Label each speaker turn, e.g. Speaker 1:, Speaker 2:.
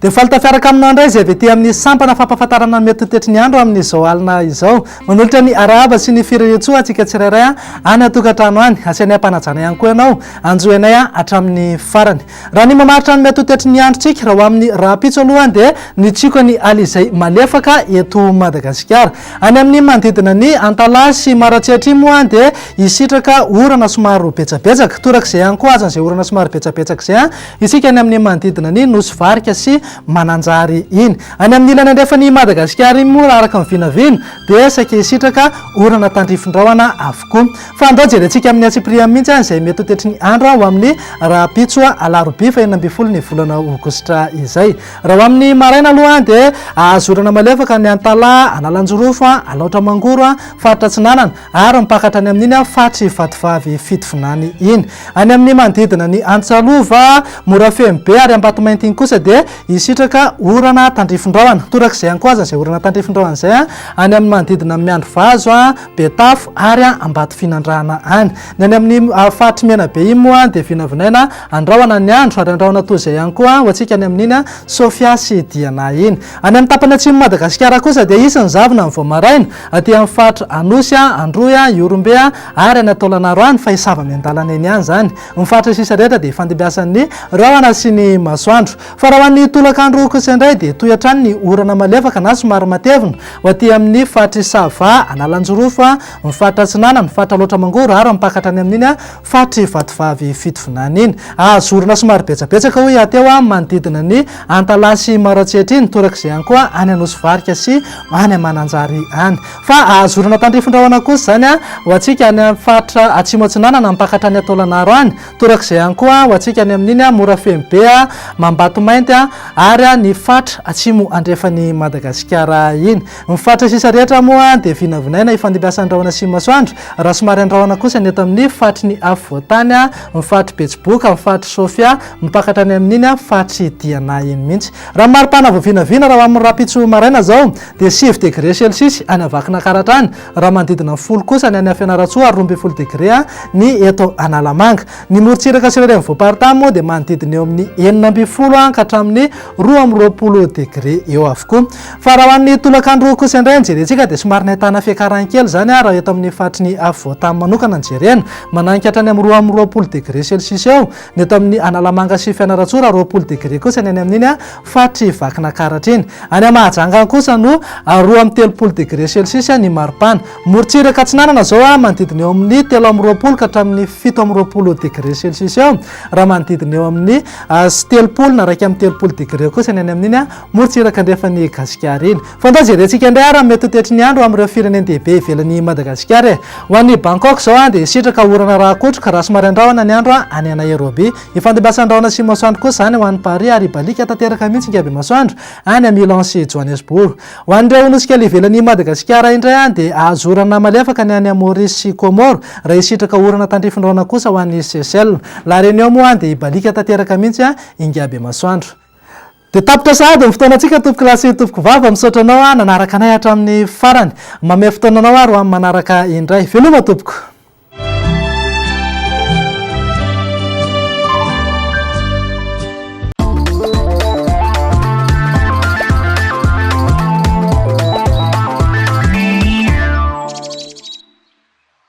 Speaker 1: Dia faly tafiaraka aminao indray izay avy ety amin'ny sampana fampahafantarana ny mety ho toetry ny andro amin'izao alina izao. Manolotra ny arahaba sy ny firariantsoa antsika tsirairay any an-tokantrano any. Asianay am-panajana ihany koa ianao. Anjohinay hatramin'ny farany. Raha ny mamaritra ny mety ho toetry ny androntsika, raha ho amin'ny rahampitso aloha dia ny tsiokan'ny alizay malefaka eto Madagasikara. Any amin'ny manodidina ny Antalaha sy Maroantsetra moa dia hisitraka orana somary ho betsabetsaka. Torak'izay ihany koa azan'izay orana somary betsabetsaka izay isika any amin'ny manodidina ny Nosy Varika sy Mananjary iny. Any amin'ny ilany andrefan'i Madagasikara iny moa raha araka ny vinavina dia saika hisitraka orana tandrifin-drahona avokoa. Fa andao jerentsika amin'ny antsipiriany mihitsy izay mety ho toetry ny andro ho amin'ny rahampitso alarobia faha 16 ny volana aogositra izay. Raha ho amin'ny maraina aloha dia ahazo orana malefaka ny Antalaha, Analanjirofo, Alaotra Mangoro, faritra Atsinanana ary mipaka hatrany amin'iny faritr'i Vatovavy Fitovinany iny. Any amin'ny manodidina ny Antsalova, Morafenobe ary Ambatomainty iny kosa dia hisitraka orana tandrifin-drahona. Torak'izay ihany koa aza izay orana tandrifin-drahona izay any amin'ny manodidina ny Miandrivazo, Betafo ary Ambatofinandrahana any. Ny any amin'ny faritr'i Menabe iny moa dia vinavinaina andrahona ny andro ary andrahona toy izay ihany koa ho antsika any amin'iny Sofia sy Diana iny. Any amin'ny tapany atsimon'i Madagasikara kosa dia hisy ny zavona ny vao maraina aty amin'ny faritra Anosy, Androy, Ihorombe ary any Taolagnaro any fa hisava miandalana eny ihany izany. Ny faritra sisa rehetra dia hifandimbiasan'ny rahona sy ny masoandro. Fa raha ho an'ny tolakandro kosa indray dia hitohy hatrany ny orana malefaka na somary matevina ho aty amin'ny faritr'i Sava, Analanjirofo, ny faritra Atsinanana, ny faritra Alaotra Mangoro ary mipaka hatrany amin'iny faritr'i Vatovavy Fitovinany iny. Azo orana somary betsabetsaka hoy aho teo manodidina ny Antalaha sy Maroantsetra iny, torak'izay ihany koa any Anosivarika sy any Mananjary any. Fa azo orana tandrifin-drahona kosa izany ho antsika any amin'ny faritra Atsimo Atsinanana mipaka hatrany Taolagnaro any. Torak'izay ihany koa ho antsika any amin'iny Morafenobe, Mambatomainty ary ny faritra Atsimo Andrefan'i Madagasikara iny. Ny faritra sisa rehetra moa dia vinavinaina hifandimbiasan'ny rahona sy masoandro, raha somary andrahona kosa ny eto amin'ny faritry ny afovoantany, ny faritr'i Betsiboka, ny faritr'i Sofia, mipaka hatrany amin'iny faritr'i Diana iny mihitsy. Raha ny maripana vao vinavina raha ho amin'ny rahampitso maraina izao dia 9 degre selsisy any Vakinankaratra any, raha manodidina ny 10 kosa ny any Fianarantsoa ary 12 degre ny eto Analamanga. Ny morontsiraka sy ireo renivohi-paritany moa dia manodidina eo amin'ny 16 ka hatramin'ny 22 degre eo avokoa. Fa raha ho an'ny tolakandro kosa indray no jerentsika dia somary nahitana fiakarany kely izany raha eto amin'ny faritry ny afovoantany manokana no jerena. Mananika hatrany amin'ny 22 degre celsius eo ny eto amin'ny Analamanga sy Fianarantsoa raha 20 degre kosa ny any amin'iny faritr'i Vakinakaratra iny. Any Mahajanga kosa no 32 degre celsius ny maripana. Morontsiraka atsinanana izao manodidina eo amin'ny 23 ka hatramin'ny 27 degre celsius eo raha manodidina eo amin'ny 30 na 31 degre kosa ny any amin'iny morontsiraka andrefan'i Gasikara iny. Fa ndao jerentsika indray ary ny mety ho toetry ny andro amin'ireo firenen-dehibe ivelan'i Madagasikara e. Ho an'i Bangkok izao dia hisitraka orana rahakotroka raha somary andrahona ny andro any Nairobi. Hifandimbiasan-drahona sy masoandro kosa izany ho an'i Paris ary hibaliaka tanteraka mihitsy ingaby masoandro any Milan sy Johannesburg. Ho an'ireo nosy kely ivelan'i Madagasikara indray dia hahazo orana malefaka ny any Maurice sy Comores raha hisitraka orana tandrifin-drahona kosa ho an'i Seychelles. La Réunion moa dia hibaliaka tanteraka mihitsy ingaby masoandro. Dia tapitra sahady ny fotoanantsika tompokolahy sy tompokovavy, misaotra anao nanaraka anay hatramin'ny farany. Mamehy fotoana anao ary ho amin'ny manaraka indray. Veloma tompoko.